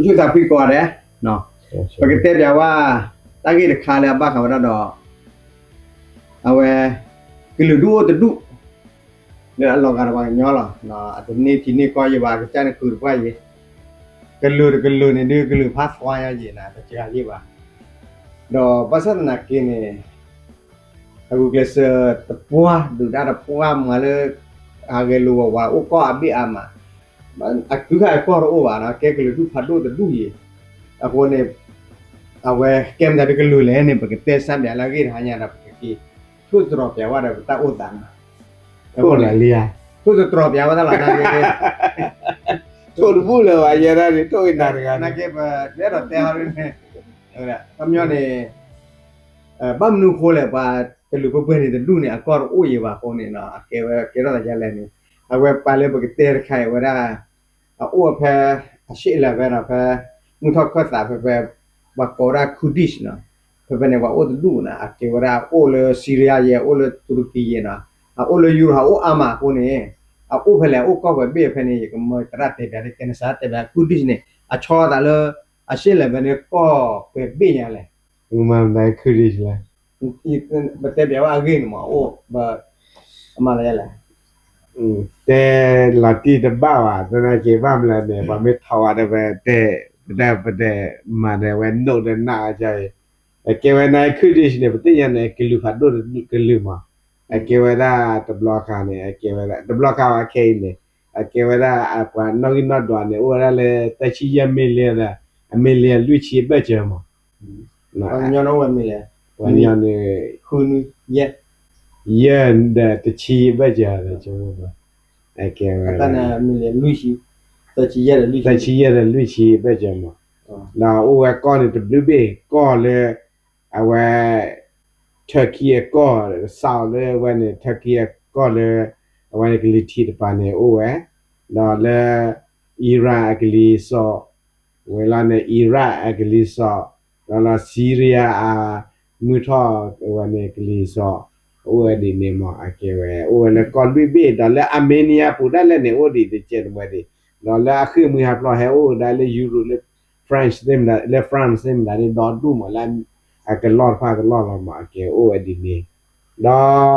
ဆူၣ်သးဖှံကိးဂၤဒဲး, ပကတဲပၠးဝဲ တၢ်ဂ့ၢ်တခါလၢအဘၣ်ဃးဝဲဒၣ်ဒီး အဝဲ ကလုာ်ဒူၣ်အိၣ်တဒူၣ် လၢအလီၤဂာ်ဒီးပှၤကညီလီၤ. အတန့ၢ်ထံန့ၢ်ကီၢ်ယံၤဘၣ် ကစၢ်န့ၣ်ဃုာ်တပှၢ်ယံၤ, ကလုာ်တကလုာ်န့ၣ်ဒုး ကလုာ်ဖးသွါညါယံၤနၤ တစှၤယံၤဘၣ်. ဒီးဘၣ်ဆၣ်သနာ်က့န့ၣ် အဂုာ်ကျဲးစၢးတပှၢ် ဒုၣ်ဒါတပှၢ်မၤလၢ အဂဲၤလိာ်ဝးဝးအိၣ်ကီၢ်အဘ့ၣ်အါမး, အတုၤခါအကီၢ်တအိၣ်ဘၣ်နီၤ ကဲကလုာ်ဒူၣ်ဖးဒိၣ်တဒူၣ်ယံၤ, အဃိန့ၣ် အဝဲကဲမတၤဒုးကလုာ်လဲၣ်န့ၣ် ပကတဲစၢ်ပၠးလၢအဂ့ၢ်တဟါညါဒီး ပကက့ၤ ထိၣ်သတြီၤပၠးဝဲဒီးပတၢ်အိၣ်သးနီၤ, ထိၣ်သတြီၤပၠးဝဲတၢ်လီၤနာ်က့ ထိၣ်တဘူၣ်လၢၤဘၣ် ယဲဒၣ်န့ၣ် ထိၣ်အံၤနၤတဂၤန့ၣ် နာ်က့ပအဲၣ်ဒိးတဲဟီဒ်န့ၣ်, ခီပညီန့ၣ် ဘၣ်မနုၤအဃိလဲၣ် ပှၤကလုာ်ပှဲၤပှဲၤန့ၣ်တဒူၣ်န့ၣ် အကီၢ်တအိၣ်ယံၤဘၣ်အဃိန့ၣ် အကဲဝဲကဲထီၣ်သးဒ်လဲၣ်န့ၣ်, အဝဲပာ်လၢပကတဲတခါအံၤဝဲဒၣ် အအိၣ်ဖဲ အရှေ့အလယ်ပိုင်းနီၤ ဖဲ မုၢ်ထီၣ်ခၢၣ်သးဖဲဖဲ ပှၤကိးဝဲဒၣ် Kurdish နီၤ, ဖဲဖဲန့ၣ် ပှၤအိၣ်တဒူၣ်နီၤ အကဲဝဲဒၣ်အအိၣ်လၢ Syria ယဲ အအိၣ်လၢ Turkey ယဲနီၤ, အအိၣ်လၢ Europe အအိၣ်အါမးအဃိန့ၣ် အအိၣ်ဖဲလဲၣ် အအိၣ်ကီၢ်ပှဲၤဘ့ၣ်ဖဲန့ၣ် ယကမၢသရၣ်တဲပၠး ကဲနစၢ်တဲပၠး Kurdish န့ၣ် အဆီသးလၢ အရှေ့အလယ်ပိုင်းန့ၣ် ကီၢ်ပှဲၤဘ့ၣ်ညါလဲၣ် မတၤ Kurdish လဲၣ်, ပတဲပၠးဝဲအဂ့ၢ်န့ၣ်မး အိၣ် အမၤလဲၣ်လဲၣ်, တဲလီၤတံၢ်တဘၣ်ဘၣ် သနာ်က့ဘၣ်မနုၤလဲၣ်န့ၣ် ပှၤမ့ၢ်ထီၣ်ဝဲဒီး ပတဲ ပတဲ ပတဲမၤဒီးဝဲ note ဒီးနၢ်အီၤ အကဲဝဲန့ၣ် Kurdish န့ၣ် ပသ့ၣ်ညါန့ၣ် ကလုာ်ဖးဒိၣ်တကလုာ်မး, အကဲဝဲဒၣ်တဘျီခါန့ၣ် အကဲဝဲဒၣ် တဘျီခါဝဲခဲအံၤန့ၣ် အကဲဝဲဒၣ်ပှၤနီၣ်ဂံၢ်နီၣ်ဒွးန့ၣ် အိၣ်ဝဲဒၣ်လၢ သၢဆံယဲၢ် million ဒီး အ million လွံၢ်ဆံအဘၢၣ်စၢၤမး ပှၤကညီန့ၣ် ယဲၢ်ဒီးတဆံဘၢၣ်စၢၤ ကဲဝဲ သၢဆံယဲၢ်ဒီးလွံၢ်ဆံအဘၢၣ်စၢၤမး, ဒီးအိၣ်ဝဲကီၢ်န့ၣ်တဘျုးဘ့ၣ် ကီၢ်လၢ အဝဲ Turkey အကီၢ် စးလၢအဝဲန့ၣ် Turkey အကီၢ်လၢ အဝဲန့ၣ်ကလံၤထံးတပၤန့ၣ်အိၣ်ဝဲ, ဒီးလၢ Iran အကလံၤစိး ဝဲလီၤန့ၣ် Iraq အကလံၤစိး, ဒီးလၢ Syria အ မုၢ်ထီၣ်ဝဲန့ၣ်ကလံၤစိး, အိၣ်ဝဲဒ်န့ၣ်မး အကဲဝဲ အိၣ်ဝဲလၢကီၢ်လွံၢ်ဘ့ၣ် ဒီးလၢ Armenia ပူၤဒၣ်လဲာ်န့ၣ် အိၣ်ဒံးတကဲးတမှဲၤဒံး, ဒီးလၢအဃ့ၢ်မှံဟးဖျိးဟဲအိၣ်ဝဲဒၣ်လၢ Europe လၢ France သ့ၣ်မတၤ လၢ France သ့ၣ်မတၤန့ၣ် ဒီဒူၣ်မးလၢ အကလီၢ်တဖၣ်ကလီၢ်လီၤမး အကဲအိၣ်ဝဲဒ်န့ၣ်, ဒီး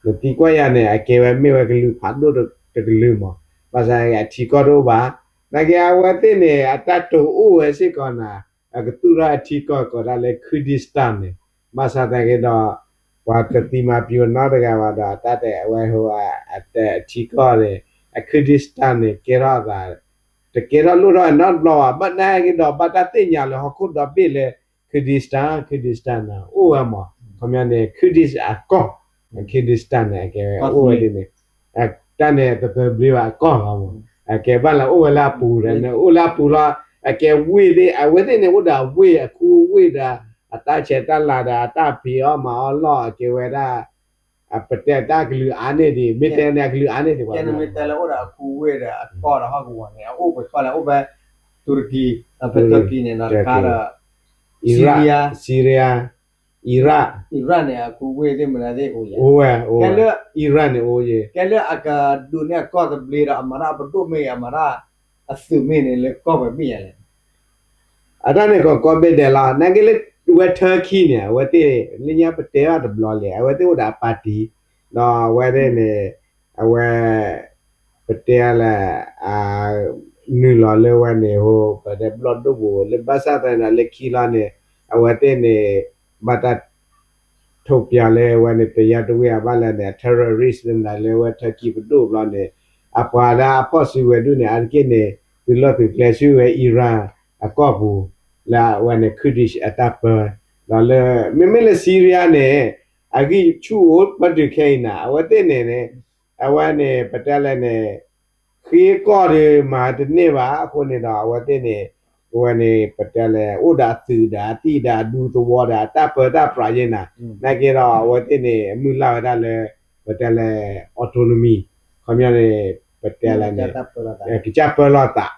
နသံကွၢ်ယၤန့ၣ် အကဲဝဲမ့ၢ်ဝဲကလုာ်ဖးဒိၣ်တကလုာ်မး, ဘၣ်ဆၣ်အထံကီၢ်တအိၣ်ဘၣ်, နာ်က့အဝဲသ့ၣ်န့ၣ် အတၢ်တိာ်အိၣ်ဝဲစ့ၢ်ကီးနၤ, အကသူၣ်ထီၣ်အထံကီၢ်ကိးဒၣ်လၢ Kurdistan န့ၣ်, ဘၣ်ဆၣ်သနာ်က့ဒီး ပှၤတသံမၤပျံၤနီတဂၤဘၣ်ဒီး အတၢ်တဲအဝဲဟိ အထံကီၢ်န့ၣ် အ Kurdistan န့ၣ် ကဲထီၣ်အသး တကဲထီၣ်လိၣ်ထီၣ်နီတဘျီဘၣ်, ဘၣ်နာ်က့ဒီး ဘၣ်တၢ်သ့ၣ်ညါလၢဟီၣ်ခိၣ်ဒီဘ့ၣ်လၢ Kurdistan, Kurdistan န့ၣ် အိၣ်ဝဲမး, ခီပညီန့ၣ် Kurdish အကီၢ်, Kurdistan န့ၣ် အကဲဝဲအိၣ်ဝဲဒ်န့ၣ်, တၢ်န့ၣ်တသဘျ့ဘၣ်အကီၢ်လီၤမး, အကဲဘၣ်လၢအိၣ်ဝဲလၢအပူၤဒီး အိၣ်လၢအပူၤလီၤ, အကဲဝ့ၢ်သ့ၣ် အဝဲသ့ၣ်န့ၣ် အိၣ်ဒီးအဝ့ၢ်အခူအဝ့ၢ်ဒီး အတၢ်ဆဲးတၢ်လၤဒီး အတၢ်ဖံးအီၣ်မၤအီၣ်လီၢ် အကဲဝဲဒၣ် ပတဲတၢ်ကလုာ်အါန့ၢ်ဒံး မ့ၢ်တဲန့ၣ်အကလုာ်အါန့ၢ်ဒံး ကဲန့ၣ်မ့ၢ်တဲလၢအိၣ်ဒီးအခူဝ့ၢ်ဒီးအကီၢ်ဒီးဟီၣ်ကဝီၤန့ၣ် အအိၣ်ပှဲၤကီၢ်လဲၣ် အိၣ်ဖဲ တူရကံ ဖဲတူရကံန့ၣ် တခါဒီး Syria, Syria, Iraq, Iraq န့ၣ် အခူဝ့ၢ်သ့ၣ်မနုၤသ့ၣ်အိၣ်ယဲ အိၣ်ဝဲ Iraq န့ၣ်အိၣ်ယဲ ကဲလၢအကဒိးန့ၢ်အကီၢ်သဘျ့ဒီး အမၤတၢ်အပဒိၣ်မ့ၢ်ဂ့ၤ အမၤတၢ်အသုးမ့ၢ်န့ၣ် လၢကီၢ်ပှဲၤဘ့ၣ်ယဲလဲၣ် အတၢ်န့ၣ်ကီးကီးဘ့ၣ်ဒဲးလီၤ. နာ်က့လၢဝဲ Turkey န့ၣ် အဝဲသ့ၣ် လၢညါပတဲဘၣ်တဘျီလဲၣ် အဝဲသ့ၣ်အိၣ်ဒီးအ party ဒီးအဝဲသ့ၣ်န့ၣ် အဝဲ ပတဲလၢ နုာ်လီၤလၢဝဲန့ၣ် ဟိ ပတဲဘျီၣ်ဒိၣ်ပူၤ လၢဘၣ်ဆၣ်သနာ်က့လၢခံလီၤန့ၣ် အဝဲသ့ၣ်န့ၣ် ဘၣ်တၢ် ထိးပၠးလၢဝဲန့ၣ် ပယီၤတဝ့ၢ်အဘၣ်လဲၣ်န့ၣ် terrorist လၢမနုၤလၢဝဲ Turkey ပဒိၣ်ဘျီန့ၣ် အပှၤလၢအဖီၣ်စုကဝဲၤဒူၣ်န့ၣ် အါတက့ၢ်န့ၣ် သုးလီၢ်သုးကျဲဆူဝဲ Iran အကီၢ်ပူၤ လၢအဝဲန့ၣ် Kurdish အတၢ်ပၢ ဒီးလၢ မ့မ့ၢ်လၢ Syria န့ၣ် အဂံၢ်ဆူၣ်အိၣ်ပတုာ်ခဲအံၤနၤ အဝဲသ့ၣ်န့ၣ်န့ၣ် အဝဲန့ၣ် ပတဲလဲၣ်န့ၣ် ဃ့ကီၢ်ဒီးမၤတန့ၢ်ဘၣ် အဃိန့ၣ်ဒီး အဝဲသ့ၣ်န့ၣ် အဝဲန့ၣ် ပတဲလဲၣ် အိၣ်ဒီးအသုးဒီးအသံၣ်ဒီးအဒူသဝီဒီးအတၢ်ပၢတၢ်ပြးယဲနၤ နာ်က့ဒီး အဝဲသ့ၣ်န့ၣ် အမုၢ်လၢ်ဝဲဒၣ်လၢ ပတဲလဲၣ် autonomy ခီပညီန့ၣ် ပတဲလဲၣ်န့ၣ် ကစၢ်ပၢလီၤသး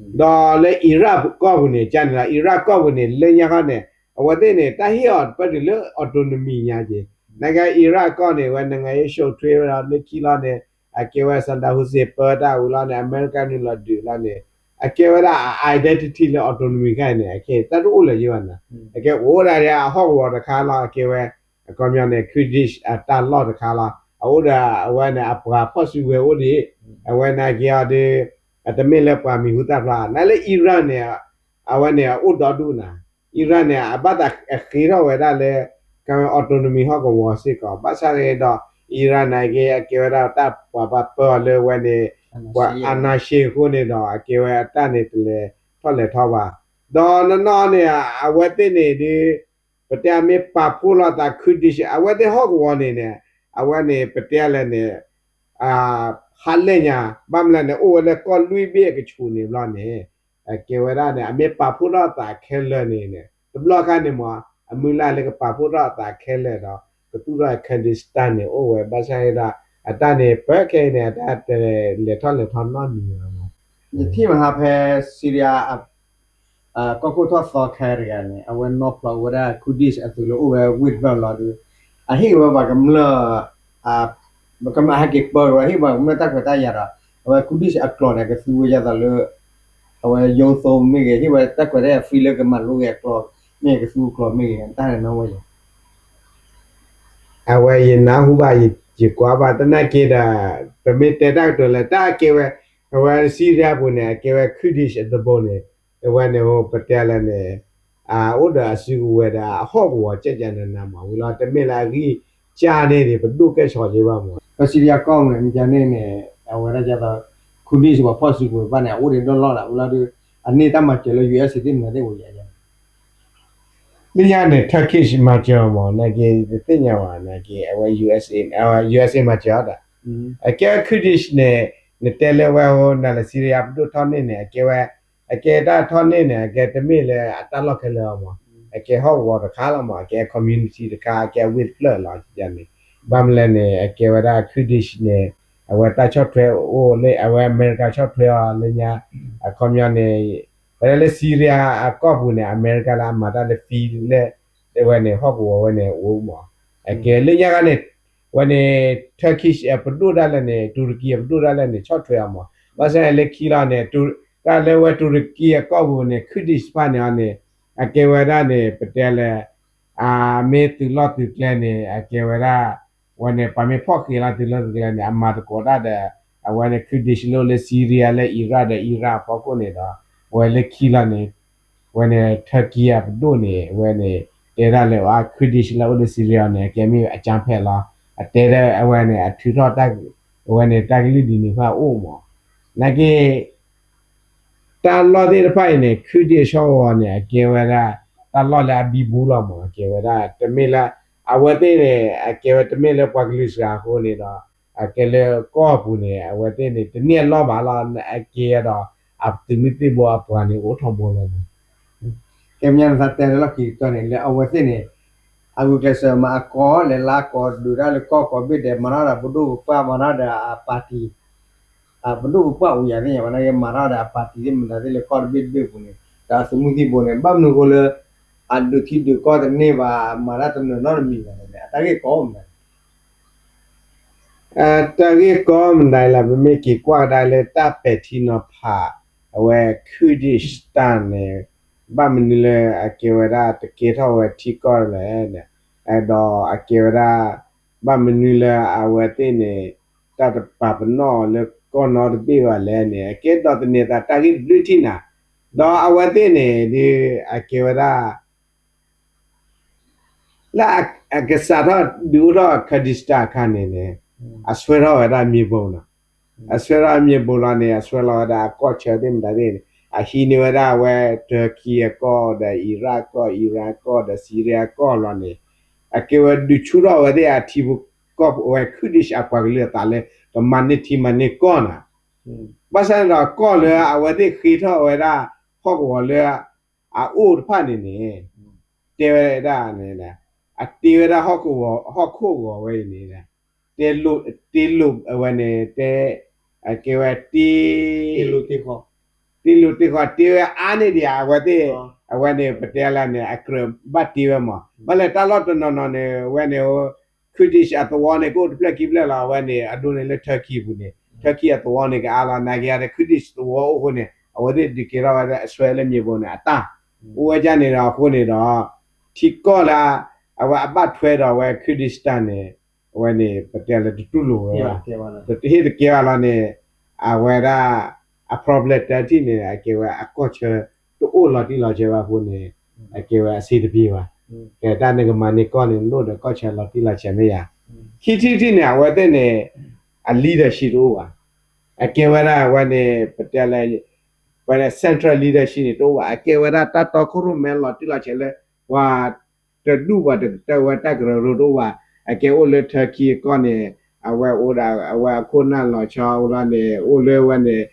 ဒီးလၢ Iraq ကီၢ်ပူၤန့ၣ် ကန့ၣ်လီၤ Iraq ကီၢ်ပူၤန့ၣ် လၢညါခီန့ၣ် အဝဲသ့ၣ်န့ၣ် တၢ်ဟ့ၣ်အီၤပတုာ်လၢ autonomy ညါက့ၤ နာ်က့ Iraq ကီၢ်န့ၣ် အဝဲ နိုင်ငံရေးရှုပ်ထွေး ဝဲဒီးလၢခံလီၤန့ၣ် အကဲဝဲ Saddam Hussein ပၢတၢ်ဝံၤလီၤန့ၣ် အမဲရကၤနုာ်လီၤဒုးလီၤန့ၣ် အကဲဝဲဒၣ်အ identity လၢ autonomy ခါအံၤန့ၣ် အခဲအံၤတၢ်တအိၣ်လၢၤယဲဘၣ်နၤ, အကဲအိၣ်ဒၣ်ဒီးအဟီၣ်ကဝီၤတခါလီၤ, အကဲဝဲ အခီပညီန့ၣ် Kurdish အတၢ်လီၢ်တခါလီၤ, အအိၣ်ဒီးအဝဲန့ၣ် အပှၤဖီၣ်စုကဝဲၤအိၣ်ဒံး, အဝဲန့ၣ်က့ၤအီၤဒီး အတမ့ၢ်လၢပှၤမံၤဟူသၣ်ဖျါ, နလၢ Iran န့ၣ် အဝဲန့ၣ်အအိၣ်ဒီဒူၣ်နၤ, Iran န့ၣ် အဘၣ်သးဃ့ထီၣ်ဝဲဒၣ်လၢ ကဝဲ autonomy ဟီၣ်ကဝီၤစ့ၢ်ကီး, ဘၣ်ဆၣ်န့ၣ်ဒီး Iran န့ၣ်က့ၤ အကဲဝဲဒၣ်တၢ်ပှၤဘၣ်ပၢအီၤလၢဝဲန့ၣ် ပှၤ အာဏာရှင် အဃိန့ၣ်ဒီး အကဲဝဲအတၢ်န့ၣ်တလဲၤထီၣ်လဲၤထီဘၣ်, ဒီးနီၢ်နီၢ်န့ၣ် အဝဲသ့ၣ်န့ၣ်ဒ် ပတဲအမ့ၢ်ပာ်ဖှိၣ်လိာ်သး Kurdish အဝဲသ့ၣ်ဟီၣ်ကဝီၤန့ၣ်န့ၣ် အဝဲန့ၣ် ပတဲလဲၣ်န့ၣ် ဟးလဲၢ်ညါ, ဘၣ်မနုၤလဲၣ်န့ၣ် အိၣ်ဝဲလၢကီၢ်လွံၢ်ဘ့ၣ်အကဆူးန့ၣ်ဘျီန့ၣ် အကဲဝဲဒၣ်န့ၣ် အမ့ၢ်ပာ်ဖှိၣ်ထီၣ်သးခဲလၢာ်န့ၣ်န့ၣ် တဘျီခါန့ၣ်မ့ၢ် အမုၢ်လၢ်လၢကပာ်ဖှိၣ်ထီၣ်အသးခဲလၢာ်ဒီး ကသူၣ်ထီၣ် Kurdistan န့ၣ် အိၣ်ဝဲ ဘၣ်ဆၣ်ဒီး အတၢ်န့ၣ် ပၢခဲအံၤန့ၣ် အတၢ်တလဲၤထီၣ်လဲၤထီနီတမံၤဘၣ်မး. ယထံၣ်မဟါဖဲ Syria ကီၢ်ခိၣ်ထီၣ်သီခဲတဂၤန့ၣ် အဝဲနီၢ်ဖျိးဝဲဒၣ် Kurdish အသုးလၢအိၣ်ဝဲဝ့ၢ်တဖျၢၣ်လီၤဒီး အဟ့ၣ်ဝဲပှၤကမျၢၢ် ကမၤဟဲက့ၤပၢက့ၤဝဲ ဟ့ၣ်ပှၤကမျၢၢ်တၢ်ခွဲးတၢ်ယာ်ဒီး အဝဲ Kurdish အကျိာ်န့ၣ် ကသူဝဲဒ်သိးလၢ အဝဲ ရုံးသုံး မ့ၢ်ဂ့ၤ ဟ့ၣ်ဝဲတၢ်ခွဲးတၢ်ယာ် free လၢကမၤလိက့ၤအကျိာ် မ့ၢ်ကသူအကျိာ်မ့ၢ်ဂ့ၤ တၢ်န့ၣ်နီၢ်ဝဲယၤ အဝဲယနၢ်ဟူဘၣ် ယကွၢ်ဘၣ်သနာ်က့ဒီး ပမ့ၢ်တဲတၢ်ကတိၤလၢတၢ်အကဲဝဲ အဝဲ Syria ပူၤန့ၣ် အကဲဝဲ Kurdish အတဘိန့ၣ် အဝဲန့ၣ် ပတဲလဲၣ်န့ၣ် အအိၣ်ဒီးအစုကဝဲၤဒီးအဟီၣ်ကဝီၤ ကကနနမး ဝံၤလီၤ တမ့ၢ်လၢအဂံၢ်စၢ်န့ၢ်ဒံး ပဒိၣ်ကဲၣ်ဆိးက့ဘၣ်မး ပ Syria ကီၢ်ပူၤန့ၣ် မ့ၢ်ကန့ၣ်န့ၣ် အဝဲဒၣ်ဒ်သိး Kurdish ပှၤဖီၣ်စုကဝဲၤဘၣ်န့ၣ် အအိၣ်ဒံးဒိၣ်လီၢ်လၢ ဝံၤလီၤဒီး အန့ၢ်တၢ်မၤစၢၤလၢ USA သ့ၣ်မနုၤသ့ၣ်အိၣ်ယဲ လၢညါန့ၣ် Turkish မၤစၢၤအီၤမး နာ်က့ တသ့ၣ်ညါဝဲ နာ်က့ အဝဲ USA မၤစၢၤအီၤဒီး အကဲဝဲ Kurdish န့ၣ် နတဲလၢဝဲ နၤလၢ Syria ပဒိၣ်ထီၣ်န့ၢ်န့ၣ် အကဲဝဲ အကဲတၢ်ထီၣ်န့ၢ်န့ၣ် အကဲတမ့ၢ်လၢအတၢ်လီၢ်ခဲလၢာ်အီၤမး အကဲဟီၣ်ကဝီၤတခါလီၤမး အကဲ community တခါ အကဲဝ့ၢ်တဖျၢၣ်လီၤန့ၣ် ဘၣ်မနုၤလဲၣ်န့ၣ် အကဲဝဲဒၣ် Kurdish န့ၣ် အဝဲတၢ်ဆီၣ်ထွဲအိၣ်လၢ အဝဲအမဲရကၤဆီၣ်ထွဲအီၤလၢညါ အခီပညီန့ၣ် ပတဲလၢ Syria အကီၢ်ပူၤန့ၣ် အမဲရကၤလၢအမၤတၢ်လၢ field လၢ ဝဲန့ၣ် ဟီၣ်ကဝီၤဝဲန့ၣ်အိၣ်မး အကဲလၢညါခါန့ၣ် ဝဲန့ၣ် Turkish အပဒိၣ်ဒၣ်လဲာ်န့ၣ် တူရကံအပဒိၣ်ဒၣ်လဲာ်န့ၣ် ဆီၣ်ထွဲအီၤမး ဘၣ်ဆၣ်န့ၣ်လၢခံလီၤန့ၣ် တၢ်လၢဝဲတူရကံအကီၢ်ပူၤန့ၣ် Kurdish တဖၣ်န့ၣ်အီၤန့ၣ် အကဲဝဲဒၣ်န့ၣ် ပတဲလၢ အမ့ၢ်သုးလီၢ်သုးကျဲန့ၣ် အကဲဝဲဒၣ် ဝဲန့ၣ် ပှၤမ့ၢ်ဖီၣ်ဃံးလီၤသုးလီၢ်သုးကျဲန့ၣ် အမၤသကိးတၢ်ဒီး အဝဲန့ၣ် Kurdish လၢအိၣ်လၢ Syria လၢ Iraq ဒီး Iraq အဖီခိၣ်န့ၣ်ဒီး ဝဲလၢခံလီၤန့ၣ် ဝဲန့ၣ် Turkey အပဒိၣ်န့ၣ် ဝဲန့ၣ် တဲဒၣ်လၢ Kurdish လၢအိၣ်လၢ Syria န့ၣ် အကဲမ့ၢ်အကၠါဖဲးလီၤ အတဲဒၣ်အဝဲန့ၣ် အထုးထီၣ်တၢ် အဝဲန့ၣ် တၢ်ကလုၢ်ဒ်န့ၣ်တဖၣ်အိၣ်မး နာ်က့ တၢ်လီၢ်သ့ၣ်တဖၣ်အံၤန့ၣ် Kurdish ဟီၣ်ကဝီၤန့ၣ် အကဲဝဲဒၣ် တၢ်လီၢ်လၢအဘံဘူလီၤမး အကဲဝဲဒၣ် တမ့ၢ်လၢ အဝဲသ့ၣ်န့ၣ် အကဲဝဲတမ့ၢ်လၢပှၤကလုာ်စှၤအဃိန့ၣ်ဒီး အကဲလၢကီၢ်ပူၤန့ၣ် အဝဲသ့ၣ်န့ၣ် တန့ၢ်အလီၢ်ဘၣ်လီၤ အကဲဒီး အသုးမုၢ်သံၣ်ဘိအပှၤန့ၣ် အိၣ်ထီဘိလီၤမး ကဲမ့ၢ်နသးတဲလၢလီၢ်ခံကတၢၢ်န့ၣ် လၢအဝဲသ့ၣ်န့ၣ် အဂုာ်ကျဲးစၢးမၤအကီၢ်လဲၤလၢကီၢ်ဒုးတၢ်လၢကီၢ်ကီၢ်ဘ့ၣ်ဒဲး မၤထီၣ်ဒီးပဒိၣ်ပပှၢ် မၤထီၣ်ဒီးအ party ပဒိၣ်ပပှၢ်အိၣ်ယၤသ့ၣ်ညါဘၣ် နာ်က့ မၤထီၣ်ဒီးအ party သ့ၣ်မနုၤသ့ၣ်လၢကီၢ်တဘ့ၣ်တဘ့ၣ်ပူၤန့ၣ် ဒီးအသုးမုၢ်သံၣ်ဘိန့ၣ် ဘၣ်မနုၤအဃိလၢ အဒုးထံဒုးကီၢ်တန့ၢ်ဘၣ် မၤတၢ်တနီၤနီတမံၤဘၣ်န့ၣ် အတၢ်ဂ့ၢ်ကီမနုၤလဲၣ် တၢ်ဂ့ၢ်ကီမနုၤလဲၣ် ပမ့ၢ်က့ၤကွၢ်ကဒါလၢတၢ်ပဲာ်ထံနီၤဖး အဝဲ Kurdish တၢ်န့ၣ် ဘၣ်မနုၤလၢအကဲဝဲဒၣ်တကဲထီၣ်ဝဲထံကီၢ်လဲၣ်န့ၣ် ဒီးအကဲဝဲဒၣ် ဘၣ်မနုၤလၢအဝဲသ့ၣ်န့ၣ် တၢ်တပာ်ပနီၣ်လၢကီၢ်နီတဘ့ၣ်ဘၣ်လဲၣ်န့ၣ် အကဲဒီးသန့ၤသးတၢ်ဂ့ၢ်တဘျုးထံၣ်နၤ ဒီးအဝဲသ့ၣ်န့ၣ် ဒ်အကဲဝဲဒၣ် လၢအကစးထီၣ်ဒုးအိၣ်ထီၣ် Kurdistan အခါန့ၣ်န့ၣ် အဆွဲထီၣ်ဝဲဒၣ်မ့ၢ်ဘိနီၤ, အဆွဲထီၣ်မ့ၢ်ဘိလီၤန့ၣ် အဆွဲလီၤဝဲဒၣ်အကီၢ်ဆၢသ့ၣ်မတၤသ့ၣ်န့ၣ် အဟံးန့ၢ်ဝဲဒၣ်အဝဲ Turkey အကီၢ်ဒီး Iraq ကီၢ် Iran ကီၢ်ဒီး Syria ကီၢ်လီၤန့ၣ် အကဲဝဲဒုးဆူၣ်ထီၣ်ဝဲသ့ၣ်အထံဖိကီၢ်ဖိအဝဲ Kurdish အပှၤကလုာ်အသးလၢ ကမၤန့ၢ်ထံမၤန့ၢ်ကီၢ်နၤ ဘၣ်ဆၣ်န့ၣ်ဒီးကီၢ်လၢအဝဲသ့ၣ်ဃ့ထီၣ်ဝဲဒၣ် ဟီၣ်ကဝီၤလၢ အအိၣ်တဖၣ်န့ၣ်န့ၣ် တဲဝဲဒၣ်န့ၣ် အတ့ဝဲဒၣ်ဟီၣ်ခိၣ်ဂီၤဝဲအံၤန့ၣ် တ့လိာ်အဝဲန့ၣ် တဲ အကဲဝဲတ့ တ့လိာ်တ့ဃီ တ့လိာ်တ့ဃီ တ့ဝဲအါန့ၢ်ဒံး အဝဲသ့ၣ် အဝဲန့ၣ် ပတဲလၢန့ၣ် အကြၢးဘၣ်တ့ဝဲမး ဘၣ်လဲၣ်တၢ်လီၢ်တနီၤနီၤန့ၣ် အဝဲန့ၣ် Kurdish အသဝီန့ၣ် ကအိၣ်တဖျၢၣ်ခံဖျၢၣ်လီၤ အဝဲန့ၣ် အဒိန့ၣ်လၢ Turkey ပူၤန့ၣ် Turkey အသဝီန့ၣ်ကအါလီၤ နာ်က့ဒီး Kurdish သဝီအိၣ်အဃိန့ၣ် အဝဲသ့ၣ်ဒုးကဲထီၣ်ဝဲဒၣ်အစွဲလၢမ့ၢ်ဘိန့ၣ် အတၢ်အိၣ်ဝဲဒၣ်န့ၣ်ဒီး အဃိန့ၣ်ဒီး ထံကီၢ်လၢ အဝဲအဘၣ်ထွဲဒီးအဝဲ Kurdistan န့ၣ် အဝဲန့ၣ် ပတဲလၢတတူၢ်လိာ်ဝဲဘၣ်, တဟ့ၣ်တကဲဘၣ်လီၤန့ၣ် အဝဲဒၣ် အ problem တထံၣ်န့ၣ် အကဲဝဲအကီၢ်ဆၢ တအိၣ်လီၤတံၢ်လီၤဆဲးဘၣ်အဃိန့ၣ် အကဲဝဲအဆံးတပျ့ၤဘၣ်. ကဲတၢ်နကမၤန့ၢ်ကီၢ်န့ၣ် လိၣ်ဒီးကီၢ်ဆၢလီၤတံၢ်လီၤဆဲးမ့ၢ်ယၤ, ခံထံၣ်တထံၣ်န့ၣ် အဝဲသ့ၣ်န့ၣ် အ leadership တအိၣ်ဘၣ်. အကဲဝဲဒၣ်အဝဲန့ၣ် ပတဲလၢ ဝဲဒၣ် central leadership န့ၣ်တအိၣ်ဘၣ်. အကဲဝဲဒၣ်တၢ်တီခိၣ်ရိၣ်မဲလီၤတံၢ်လီၤဆဲးလၢ ပှၤတဒူၣ်ပှၤတကတၢၢ်ဝဲတၢ်ကရၢကရိတအိၣ်ဘၣ်. အကဲအိၣ်လၢ Turkey အကီၢ်န့ၣ် အဝဲအိၣ်ဒၣ် အဝဲအခိၣ်အနၢ်လီၤဆီအိၣ်လီၤန့ၣ် အိၣ်လၢဝဲန့ၣ်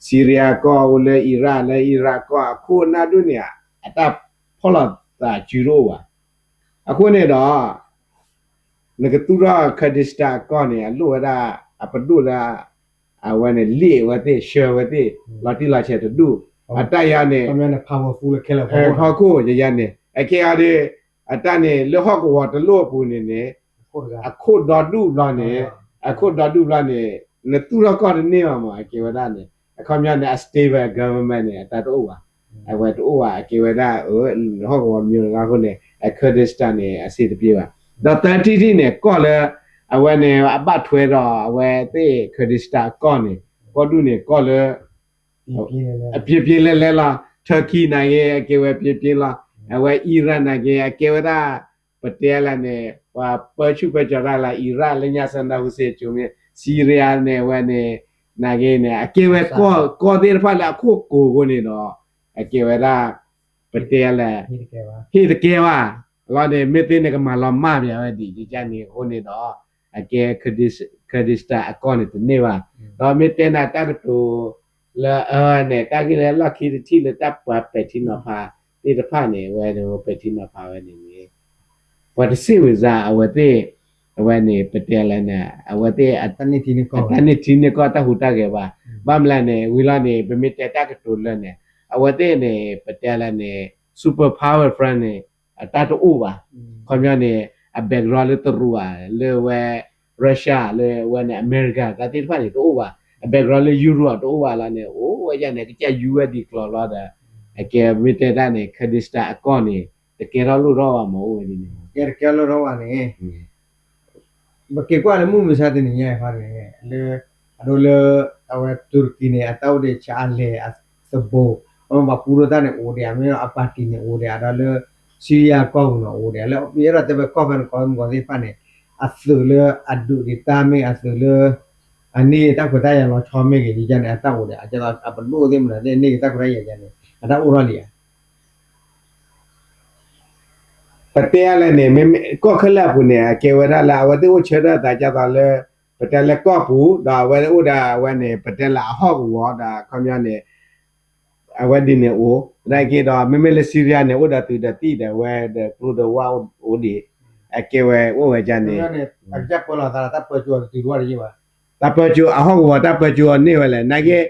Syria ကီၢ် အိၣ်လၢ Iraq လၢ Iraq ကီၢ် အခိၣ်အနၢ်ဒိၣ်န့ၣ် အတၢ်ဖီၣ်လိာ်သးစုတအိၣ်ဘၣ်. အဃိန့ၣ်ဒီး နကသူၣ်ထီၣ် Kurdistan အကီၢ်န့ၣ် အလိၣ်ဝဲဒၣ် အပဒိၣ်လၢ အဝဲန့ၣ် လ့ၣ်အဝဲသ့ၣ် ဆှၢဝဲသ့ၣ် လီၤတံၢ်လီၤဆဲးတဒူၣ် အတၢ်ယၤန့ၣ် ဟီၣ်ခိၣ်ယယၤန့ၣ် အခဲအံၤဒီး အတၢ်န့ၣ် လၢဟီၣ်ကဝီၤတလိၣ်အပူၤန့ၣ်န့ၣ် အခိၣ်ဒီဒူၣ်ဘျီန့ၣ် အခိၣ်ဒီဒူၣ်ဘျီန့ၣ် နသူၣ်ထီၣ်ကီၢ်တန့ၢ်ဘၣ်မး အကဲဝဲဒၣ်န့ၣ် အခီပညီန့ၣ် အ stable government န့ၣ် အတၢ်တအိၣ်ဘၣ်. အဝဲတအိၣ်ဘၣ် အကဲဝဲဒၣ် ဟီၣ်ကဝီၤမံၤလၢအဃိန့ၣ် အ Kurdistan န့ၣ် အဆံးတပျ့ၤဘၣ်. ဒီးသၢထံၣ်တထံၣ်န့ၣ် ကီၢ်လၢ အဝဲန့ၣ် အဘၣ်ထွဲဒီးအဝဲသ့ၣ် Kurdistan အကီၢ်န့ၣ် ကီၢ်ဒူၣ်န့ၣ် ကီၢ်လၢ အပျ့ၤပျ့ၤလဲၤလဲၤလီၤ. Turkey နာ်က့ အကဲဝဲပျ့ၤပျ့ၤလီၤ. အဝဲ Iran နာ်က့ အကဲဝဲဒၣ် ပတဲလၢန့ၣ် ပှၤပၢဆူၣ်ပၢကၠီၤတၢ်လၢ Iran လၢညါ Saddam Hussein ကၠိမ့ၢ် Syria န့ၣ် အဝဲန့ၣ် နာ်က့န့ၣ် အကဲဝဲကီၢ်သ့ၣ်တဖၣ်လၢအခိၣ်ကိၤအဃိန့ၣ်ဒီး အကဲဝဲဒၣ် ပတဲလၢ ဟ့ၣ်တကဲဘၣ် လီၤန့ၣ် မ့ၢ်သ့န့ၣ် ကမၤလီၤမၢ်ပၠးဝဲဒ်န့ၣ်အဃိန့ၣ်ဒီး အကဲ Kurdistan အကီၢ်န့ၣ်တန့ၢ်ဘၣ်. ဒီးမ့ၢ်တဲနၤတၢ်ကတိၤလၢ အန့ၣ် တၢ်ဂ့ၢ်လၢလီၢ်ခံတထံၣ်လၢတၢ်ပှၤပဲာ်ထံနီၤဖးသ့ၣ်တဖၣ်န့ၣ် အဝဲန့ၣ်ပဲာ်ထံနီၤဖးဝဲန့ၣ်န့ၣ် ပှၤတစ့ၣ်ဝံၤစါ အဝဲသ့ၣ် အဝဲန့ၣ် ပတဲလၢန့ၣ် အဝဲသ့ၣ် အတၢ်န့ၢ်ထံန့ၢ်ကီၢ်တၢ်ဟူးတၢ်ဂဲၤဘၣ်. ဘၣ်မနုၤလဲၣ်န့ၣ် ဝံၤလီၤန့ၣ် ပမ့ၢ်တဲတၢ်ကတိၤလၢန့ၣ် အဝဲသ့ၣ်န့ၣ် ပတဲလၢန့ၣ် super power front န့ၣ် အတၢ်တအိၣ်ဘၣ်. ခီပညီန့ၣ် အ background လၢတရူးဧါ လၢဝဲ Russia လၢဝဲန့ၣ် အမဲရကၤ တၢ်သ့ၣ်တဖၣ်န့ၣ် တအိၣ်ဘၣ်. အ background လၢ Europe တအိၣ်ဘၣ်လီၤန့ၣ် အိၣ်ဝဲဒၣ်န့ၣ် ကစၢ်ယူဝဲဒ်ကျိၤလီၤဒီး အကဲမ့ၢ်တဲတၢ်န့ၣ် Kurdistan အကီၢ်န့ၣ် တကဲထီၣ်လိၣ်ထီၣ်ဘၣ်မ့ၢ်အိၣ်ဝဲဒ်န့ၣ် ကဲတကဲထီၣ်လိၣ်ထီၣ်ဘၣ်န့ၣ် ပက့ၤကွၢ်လၢမုၢ်မဆါတနံၤညါအံၤခီန့ၣ် လၢ အဒိလၢ အဝဲတူရကံန့ၣ် အတၢ်အိၣ်ဒံးဆါအလဲၤအသဘိး အဝဲပှၤပူထီၣ်တၢ်န့ၣ်အိၣ်ဒံး မ့ၢ်အပၣ်တံၣ်န့ၣ်အိၣ်ဒံး အဒီးလၢ စံယၤကီၢ်ပူၤန့ၣ်အိၣ်ဒံး လၢယအဲၣ်ဒိးတဲဝဲကီၢ်ဖဲန့ၣ်ကီၢ်မုၢ်ကီၢ်သ့ၣ်တဖၣ်န့ၣ် အသုးလၢအဒုးဒံးတၢ်မ့ၢ်အသုးလၢ အန့ၢ်တၢ်ခွဲးတၢ်ယာ်လီၤဆီမ့ၢ်ဂ့ၤ ယကန့ၣ် အတၢ်အိၣ်ဒံး အကဲသိးအပဒိၣ်သ့ၣ်မနုၤသ့ၣ်န့ၢ်က့ၤတၢ်ခွဲးတၢ်ယာ်ယကန့ၣ် အတၢ်အိၣ်ထီၣ်လံဧါ ပတဲလဲၣ်န့ၣ် မ့မ့ၢ်ကီၢ်ခဲလၢာ်အပူၤန့ၣ် အကဲဝဲဒၣ်လၢအဝဲသ့ၣ်အိၣ်ဆၢထၢၣ်သးဒ်သိးလၢ ပတဲလၢကီၢ်ပူၤ ဒီးအဝဲအိၣ်ဒီးအဝဲန့ၣ် ပတဲလၢအဟီၣ်ကဝီၤဒီးခီပညီန့ၣ် အဝဲဒ်န့ၣ်အိၣ် သနာ်က့ဒီး မ့မ့ၢ်လၢ Syria န့ၣ် အိၣ်ဒီးသုးဒီးသံၣ်ဒီးဝဲဒီးကျိဒီးဝၣ်အိၣ်ဒံး အကဲဝဲအိၣ်ဝဲဒ်န့ၣ် တၢ်ပၢကၠိအဟီၣ်ကဝီၤ တၢ်ပၢကၠိအဟီၣ်ကဝီၤ တၢ်ပၢကၠိအန့ၢ်ဝဲလဲၣ် သနာ်က့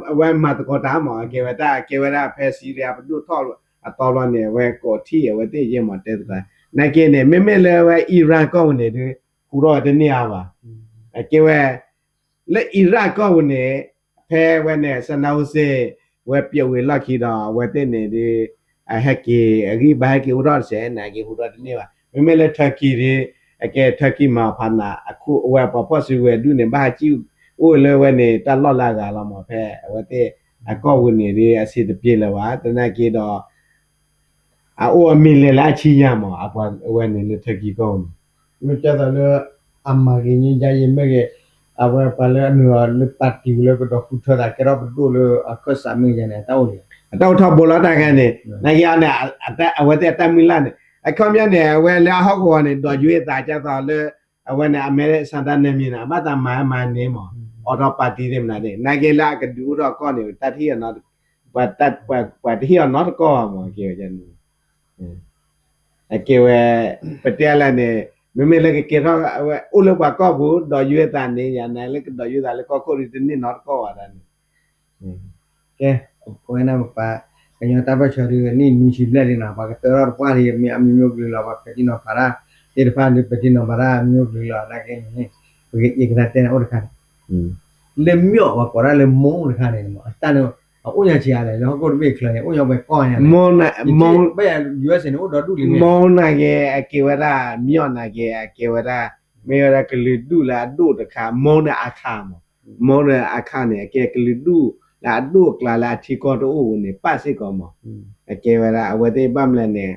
အဝဲမၤသကိးတၢ်မး အကဲဝဲတၢ် အကဲဝဲဒၣ်ဖဲ Syria ပဒိၣ်ထီၣ်အသီဘျီန့ၣ် အဝဲကိးထံၣ်အဝဲသ့ၣ်ယဲၢ်မးတဲသကိး သနာ်က့န့ၣ် မ့မ့ၢ်လၢဝဲ Iran ကီၢ်ပူၤန့ၣ်ဒုး ဟူးထီၣ်ဝဲတန့ၢ်အါဘၣ် အကဲဝဲ လၢ Iraq ကီၢ်ပူၤန့ၣ် ဖဲဝဲန့ၣ် Saddam Hussein ဝဲပျဲဝံၤလီၢ်ခံဒီး အဝဲသ့ၣ်န့ၣ်ဒုး အဟဲက့ၤ အဂံၢ်ဘါဟဲက့ၤအိၣ်ထီၣ်တစဲး နာ်က့ဟူးထီၣ်တန့ၢ်ဘၣ်. မ့မ့ၢ်လၢ Turkey ဒုး အကဲ Turkey မၤဖးနး အဝဲပှၤဖီၣ်စုကဝဲၤဒူၣ်န့ၣ် ဘၣ်ဟးကံၣ်အိၣ်လၢဝဲန့ၣ် တၢ်လီၢ်လၢအဂၤလီၤမး ဖဲအဝဲသ့ၣ်အကီၢ်ပူၤန့ၣ်ဒုး အဆံးတပျ့ၤလၢၤဘၣ် သနာ်က့ဒီး အအိၣ်အမံၤလဲၤလၢအဆံညါမး အပှၤဝဲန့ၣ်လၢ Turkey ကီၢ်ပူၤန့ၣ် မ့ၢ်ကဲသိးလၢ အမၤဂ့ၤန့ၢ်ယါယံၤမ့ၢ်ဂ့ၤ အဝဲပှၤလၢအနုာ်လီၤလၢ ပၣ်တံၣ်ဝံၤလၢကဒီးဃုထၢသးကဲထီၣ်ပဒိၣ်လၢအခၢၣ်စးမ့ၢ်ဂ့ၤန့ၣ် အတၢ်အိၣ်လံ အတၢ်အိၣ်ထီၣ်ဘိလီၤတၢ်ခဲန့ၣ် နာ်က့အီၤန့ၣ် အဝဲသ့ၣ်အတၢ်မုၢ်လၢ်န့ၣ် အခီပညီန့ၣ် အဝဲလၢအဟီၣ်ကဝီၤန့ၣ် ဒီးယွၤအသးကဲသိးလၢ အဝဲန့ၣ် အမဲရကၤစၣ်တၢ်နၢမံၤန့ၣ် အဘၣ်သးမၤမၤန့ၣ်မး အိးထီၣ်ပၣ်တံၣ်သ့ၣ်မနုၤန့ၣ် နာ်က့လၢအကဒုးအိၣ်ထီၣ်ကီၢ်န့ၣ် တၢ်တဟ့ၣ်အီၤ ပှၤတဟ့ၣ်အီၤနီတကီၢ်ဘၣ်မး ကဲဝဲန့ၣ် အကဲဝဲ ပတဲလဲၣ်န့ၣ် မ့မ့ၢ်လၢကကဲထီၣ်ဝဲ အိၣ်လၢပှၤကီၢ်ပူၤ ဒီးယွၤအသးန့ၣ် ယၤန့ၣ်လၢကဒီးယွၤအသးလၢကီၢ်ခိၣ်ဒုးတန့ၢ်နီတကီၢ်ဘၣ်ဒ်န့ၣ် ကဲ ပဝဲဒၣ်ပပှၤ ကညီတၢ်ပၢၢ်ဆၢဒုး နံၣ်နွံဆံဘျဲၣ်လံနီၤ ပှၤကတၢၢ်ထီၣ်တပှၢ်လံ မ့ၢ်အမံၤမ့ၢ်အိၣ်ကလုာ်လီၤ ပှၤပဲာ်ထံနီၤဖးတၢ် သ့ၣ်တဖၣ်ဒုး ပဲာ်ထံနီၤဖးတၢ်မ့ၢ်အိၣ်ကလုာ်လီၤ နာ်က့န့ၣ် ပကယကနၣ်တဲန့ၣ်အိၣ်တခါန့ၣ် လၢမ့ၢ်ပှၤကိးဒၣ်လၢမိၢ်တခါန့ၣ် အတၢ်န့ၣ် အအိၣ်ညါဆံးအါလဲၣ် လၢဟီၣ်ခိၣ်တဘ့ၣ်ချၢအံၤ အိၣ်ညါဝဲကီၢ်ညါလဲၣ်, ဘၣ်ယၤ U S A န့ၣ် အိၣ်ဒီဒူၣ်လံမ့ၢ်, မီၢ်နာ်က့ အကဲဝဲဒၣ် မီၢ်နာ်က့ အကဲဝဲဒၣ် မ့ၢ်ဝဲဒၣ်ကလုာ်ဒူၣ်လၢအဒိၣ်တခါ မီၢ်န့ၣ်အခါမး, မီၢ်န့ၣ်အခါန့ၣ် အကဲကလုာ်ဒူၣ်လၢအဒိၣ်အကျါလၢအထံကီၢ်တအိၣ်န့ၣ် ပၣ်စ့ၢ်ကီးမး, အကဲဝဲဒၣ် အဝဲသ့ၣ်ဘၣ်မနုၤလဲၣ်န့ၣ်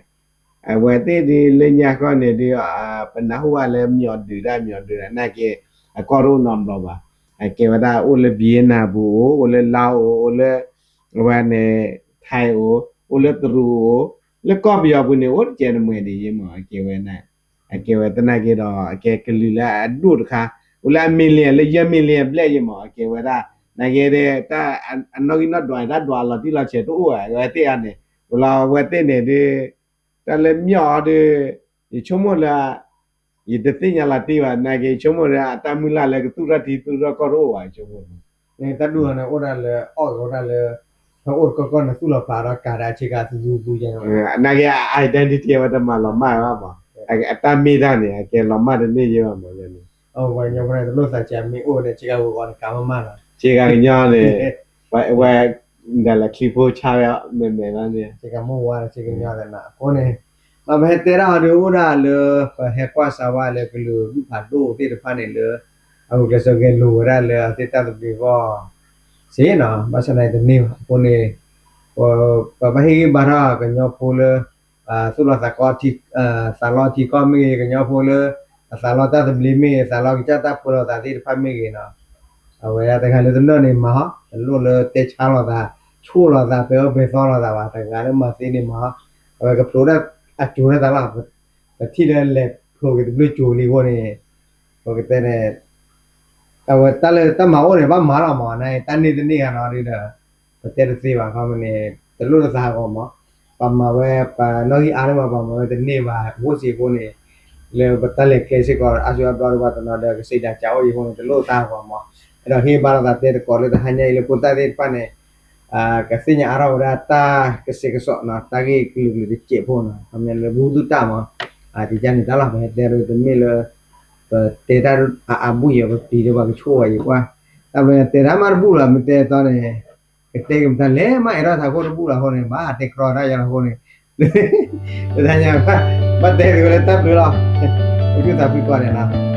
အဝဲသ့ၣ်ဒ်လၢညါဃီန့ၣ်ဒ် ပနၢ်ဟူဘၣ်လၢ မီၢ်ဒုးတၢ် မီၢ်ဒုးတၢ် နာ်က့ အကီၢ်တအိၣ်နီတဘျီဘၣ်, အကဲဝဲဒၣ်အိၣ်လၢ Vietnam ပူၤအိၣ် အိၣ်လၢ Laos အိၣ် အိၣ်လၢ အဝဲန့ၣ် Thai အိၣ် အိၣ်လၢတရူးအိၣ် လၢကီၢ်ပယီၤပူၤန့ၣ် အိၣ်တကဲတမှဲၤဒ်ယ့မး အကဲဝဲ အကဲဝဲသနာ်က့ဒီး အကဲကလုာ်လၢအဒိၣ်တခါ အိၣ်လၢအ million လၢယဲၢ် million ဘျဲၣ်ယ့မး အကဲဝဲဒၣ် နာ်က့ဒီး တၢ်အနီၣ်ဂံၢ်နီၣ်ဒွးန့ၣ် တၢ်ဒွးလီၤတံၢ်လီၤဆဲးတအိၣ်ဘၣ် အဝဲသ့ၣ်အါန့ၣ် အိၣ်လီၤအဝဲသ့ၣ်န့ၣ်ဒ် တၢ်လၢမီၢ်အီၤဒီး ယဆိကမိၣ်လၢ ယတသ့ၣ်ညါလီၤတံၢ်ဘၣ် နာ်က့ ယဆိကမိၣ်လၢအတၢ်မုၢ်လၢ်လၢကသူၣ်ထီၣ်ထံသူၣ်ထီၣ်ကီၢ်တအိၣ်ဘၣ် ယဆိကမိၣ် တၢ်ဒူၣ်န့ၣ် အိၣ်ဒၣ်လၢ အီၣ်ကဝဲဒၣ်လၢ ဖဲအိၣ်တကီၢ်ကီၢ်န့ၣ် သူၣ်လီၤဖျးဒီးကၤဒီးဆ့ကၤသူသူသူယဲန့ၣ် နာ်က့ identity ဝဲတမၤလီၤမၢ်ဘၣ်မး အတၢ်မ့ၢ်တၢ်န့ၣ် အကဲလီၤမၢ်တန့ၢ်ယ့ဘၣ်မး ယဲန့ၣ် ပှၤကညီဖိန့ၣ် တလိၣ်သးကမ့ၢ်အိၣ်န့ၣ် ဆ့ကၤဂီၤဂီၤန့ၣ် ကၤမးမးလီၤ ဆ့ကၤကညီန့ၣ် ဝဲ ဒ်လဲၣ်ချံဖိဆါဝဲ မဲာ်မဲာ်ဘၣ်န့ၣ် ဆ့ကၤမိၢ်ဝါဒီးဆ့ကၤကညီန့ၣ် အဃိန့ၣ် ဘၣ်ပဟဲတဲဒၣ်အီၤဒ်အိၣ်ဒၣ်လၢ ပဟဲကွၢ်စးဝါလၢကလုာ်ဒူၣ်ဖးဒိၣ်သ့ၣ်တဖၣ်န့ၣ်လၢ အဂုာ်ကျဲးစၢးဂဲၤလိာ်ဝဲဒၣ်လၢအဝဲသ့ၣ်တၢ်သဘျ့အဂီၢ် စ့ၢ်နီၤ ဘၣ်ဆၣ်သနာ်က့တန့ၢ်ဘၣ် အဃိန့ၣ် ပဘၣ်ဟ့ၣ်ဂံၢ်ဘါထီၣ်ကညီဖိလၢ သူၣ်လီၤသးကီ သးလီထံကီၢ်မ့ၢ်ဂ့ၤ ကညီဖိလၢ အသးလီတၢ်သဘျ့မ့ၢ်ဂ့ၤ သးလီကစၢ်တၢ်ပၢလီၤသးသ့ၣ်တဖၣ်မ့ၢ်ဂ့ၤနီၤ အဝဲဒၣ်တဂၤလၢတနၢၣ်န့ၣ်မၤဟီ တလိၣ်လၢတဲဆါလိာ်သး ဆိၣ်လိာ်သး ပဲာ်အၢပဲာ်သီလိာ်သးဘၣ် တဂၤလၢမၤသ့န့ၣ်မၤဟီ အဝဲကဖျိးဒၣ်အစိၤဒၣ်တၢ်လီၤ ပထံၣ်လၢလဲၤဖျိးက့ၤတဘျုးစိၤလံအဃိန့ၣ် ပကတဲန့ၣ် အဝဲတၢ်လၢတၢ်မၤအိၣ်န့ၣ် ဘၣ်မၤလီၤမး နတၢ်န့ၢ်တန့ၢ်ဂ့ၤနီၤဒီး ပတဲတသ့ဘၣ် ခီမ့ၢ်န့ၣ် တလိၣ်တသးဂီၤမး ပမၤဝဲ ပနီၣ်ဂံၢ်အါန့ၢ်မး ပမၤဝဲတန့ၢ်ဘၣ် အဃိစ့ၢ်အဃိန့ၣ် လၢပတၢ်လဲၤကျဲစ့ၢ်ကီး အါစုအါဘျီဒီး ပှၤတနီၤဒီး ကစံးဒၣ်ကးအိၣ်အံၤအဃိန့ၣ် တလိၣ်တသးဂီၤမး အဲၣ်ဒိးဟ့ၣ်ဘါလိာ်သးတဲသကိးလၢတဟါညါအံၤလၢဖိသၣ်သ့ၣ်တဖၣ်န့ၣ် ကသ့ၣ်ညါအါထီၣ်ဝဲဒၣ်တၢ်ကစဲးကစီးနီၤ တၢ်ဂ့ၢ်ကလုာ်ကလုာ်တစဲးဖိနီၤ ခီမ့ၢ်လၢဘူၣ်သူၣ်တၢ်မး ဒ်န့ၣ်တၢ်လီၤ ပဟဲတဲဒ်တမ့ၢ်လၢ ပတဲတၢ်အါဘူၣ်ယဲၤ ပပျံၤဒီးပှၤကဆိၣ်ဝဲယံၤကွၢ် တၢ်ဘျီယတဲတၢ်မးတဘူၣ်လီၤ မ့ၢ်တဲတီန့ၣ် ကတဲက့ၤပတၢ်လဲၤမး အဲၣ်ဒိးထးခိၣ်တဘူၣ်လီၤအဃိန့ၣ် ဘၣ်တဲကြီတၢ်ယၤလီၤအဃိန့ၣ် တၢ်ညါ ဘၣ်တဲက့ၤဝဲလၢတၢ်ဘျုးလီၤ ပကၠူသးဖှံကွၢ်န့ၣ်လီၤ